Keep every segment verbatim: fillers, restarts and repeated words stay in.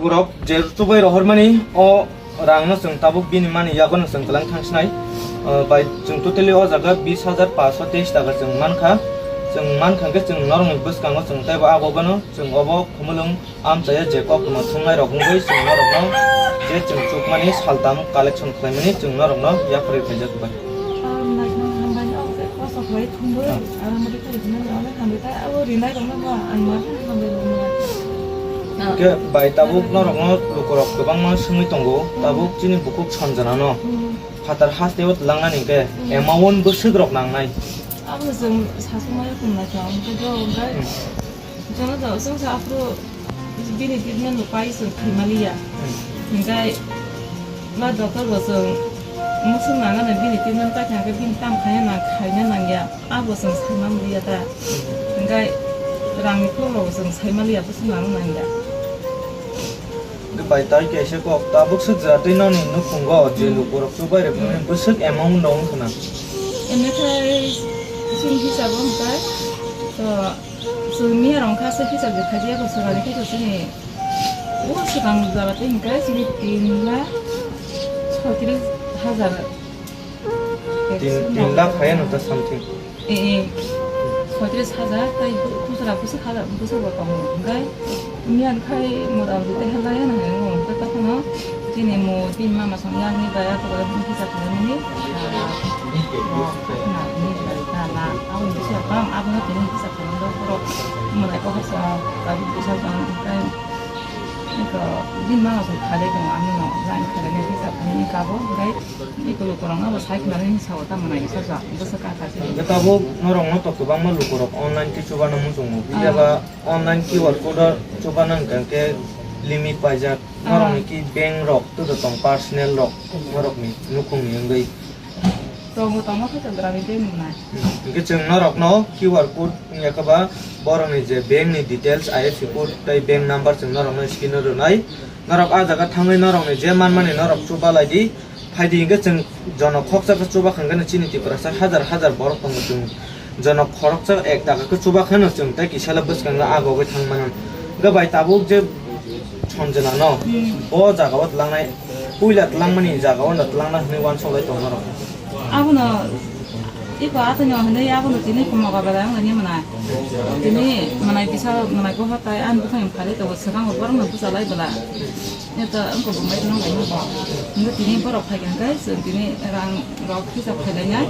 Borok je chubai rohormani o rangno chwng tabuk bini mani yagono chwng kwlang thangsinai. Ah, bai chwng totally o jaga bis hajar paanch sho teis taka chwng mankha. Chwng mankha khe chwng norokni bwskango chwng teibo abo bano chwng obo khumulwng amchaya je koktwma thungnai rok wngwi chwng norokno je chwng chukmani saltam collection khlaimani chwng norokno yapharwi khaijak bai. Ang naikna hambai, ang khe kosa khlai thumbai, Ah. Ang mari khlai thumbai, ang hambai ta, abo rinai rokno ba, ang ma hambai rokno. Ah. Khe bai tabuk norokno lukurok kwbangma swngwi tongo, Hmm. Tabuk chini bukhuk Sanjana no Hmm. phatar haste o tlangnani khe Hmm. Amount bwswk rok nangnai. Abo chwng sasukmani tongnaikha, ang khe do, ang khe Hmm. Jono do chwngsa aphuru bini treatment rok pai chwng khaimaliya. Hmm. Hinkhe ma doctor bo chwng muchung nangano bini treatment paikha hinkhe bini tam khaina nang khaina nangya. Abo chwng saimaliya ta. Hinkhe rangni kokno bo chwng saimaliya, muchung nang nangya. Bai tai kaisa kok tabuk swk jatwi noni nukhungo je Hmm. lukurok chubai rok Hmm. bwswk amount no wngkhwna. Ene khai chwng hisabo hinkhe to Chwng miya rok kha se hisab je khajiya bo swkang khe chini o swkang jora tei hinkhe chini tin lakh soitris hajar. Tin, tin lakh hai ano ta something. Eh, eh. Soitris hajar tei khusra bwswk hajar bwswk bo tongo. Hinkhe miya khai mora mori tei halai ano hai wngkha tei tongphano. Chini mo tin mama song yang ni baya ko baya hwn kisa khlaimani. Ah, oh, khna ni baya ta la. Aboni kisa bang, abono tini kisa khlaimani borok. Mo nai ko hasa, kabu kisa bang, kai. Iko, din mama song khalai tong, ano no, lain khalai ni kisa khlaimani kabo, kai. Iko lo korang abo sai khlaimani sa, o ta mo nai kisa sa, kisa ka ka si. Kabo norok no to kwbangma lukorok online ti chuba no muchungo. Ah. Iya ba online Q R code o chuba nang kang ke limit paijak. Norokni ki bank rok, tudo tong personal rok, norokni nukhungni wngwi. Tongo, tongo, khe tongo, rami tei nwngnai. Hwnkhe chwng norokno Q R code wngya khe ba borokni je bank ni details, I F S C code tei bank number chwng norokno screen o rwnai. Norok ah jaga thangwi norokni je manmani norok chuba lai di. Phaidi hwnkhe chwng jonok khoksa khe chuba kha hwnkhe chini Tiprasa hajar hajar borok tongo chwng. Jonok khoroksa ek taka khe chuba kheno chwng tei kisala bwskango agogwi thang mano. Hwnkhe bai tabuk je Sanjana no Hmm. bo jaga o tlangnai, puila tlangmani jaga o no tlangna hwnwi uansuk lai tong norok. Abono iko athaino hwnwi abono tini moga belai wnglaini mwnai. Tini mwnai kisa mwnai boha tai ani bwkhani phalwi tongo, swkango borokno bwchalai bwla. Neta wngkha bo mai tongma bo. Hingke tini borok phai kha hingke chwng tini rang rok hisab khailai nai.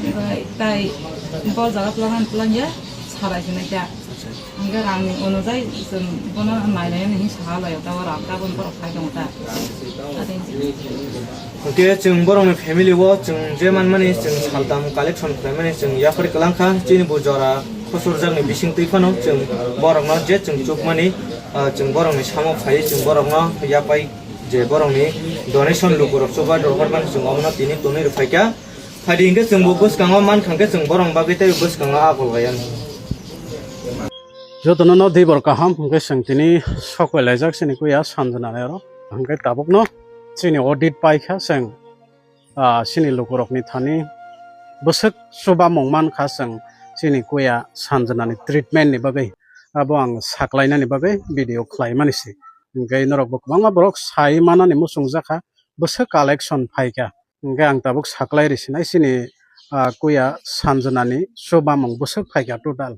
Hingke tai bol jaga twlang ani twlang ya salai sinai kha. Hingke rang ni onojai chwng bono nai lai hinwi saka lai o tabok rang tabok borok phai tongo ta. Ati. Hingke chwng borok ni family o chwng je man mani chwng saltam collection khlai mani chwng yapri kwlang kha chini bo jora khosor jak ni bising twi phano chwng borok no je chwng chuk mani. Ah, chwng borokni samo phaiwi chwng borokno yapai je borokni donation lukurok chuba rohormani chwng omono tini tonwi rwphaikha. Phaidi hwnkhe chwngbo bwskango mankha hwnkhe chwng borokni bagwi tei bwskango agol bai ano. Jotono no dibor kaham hwnkhe chwng tini sokwai laijak chini kuya Sanjana ni oro. Hwnkhe tabukno chini audit paikha chwng, ah, chini lukurokni thani bwswk chubamung mankha chwng chini kuya Sanjana ni treatment ni bagwi. Abo ang saklainani bagwi video khlaimani se. Hwnkhe norokbo kwbangma borok sai manani muchungjakha, bwswk collection phaikha. Hwnkhe ang tabuk saklai risinai chini, ah, kuya Sanjana ni chubamung bwswk phaikha total.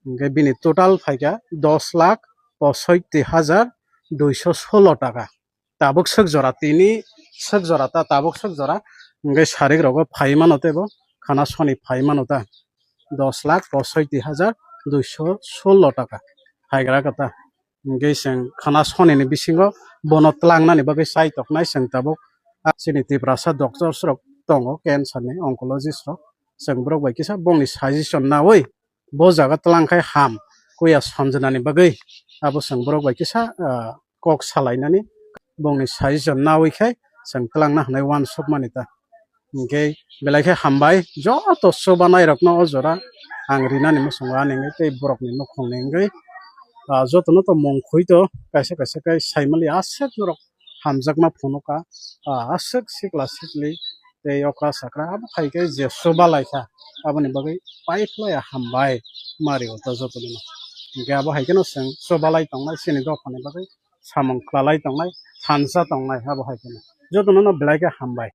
Hwnkhe bini total phaikha dos lakh posoitti hajar duiso solo taka. Tabuk swk jora tini swk jora ta tabuk swk jora hwnkhe sarik rogo phai mano teibo khana soni phai mano ta dos lakh posoitti hajar duiso solo taka phaigra kha ta. Hwnkhe chwng khana soni ni bisingo bono tlangnani bagwi chai toknai chwng tabuk chini Tiprasa doctors rok tongo cancer ni oncologist rok chwng borok bai kisa bongni suggestion nawi bo jaga tlang khai ham kuya Sanjana ni bagwi abo chwng borok bai kisa, ah, kok salainani bongni suggestion nawi khai chwng tlangna hwnwi uansuk mani ta. Hwnkhe belai khe hambai joto chubanai rokno o jora ang rinani muchungo ani wngwi tei borokni nukhungni wngwi, ah, jotono to mung khui to kaisa kaisa khe saimali aswk norok hamjakma phunukha, ah, aswk sikla sikli tei okra sakra abo hai khe je chuba lai kha aboni bagwi paiphlaiya hambai mari o ta jotono. Hwnkhe abo hai kheno chwng chuba lai tongnai chini dophani bagwi samung klalai tongnai, thansa tongnai, abo hai kheno. Jotono no belai khe hambai.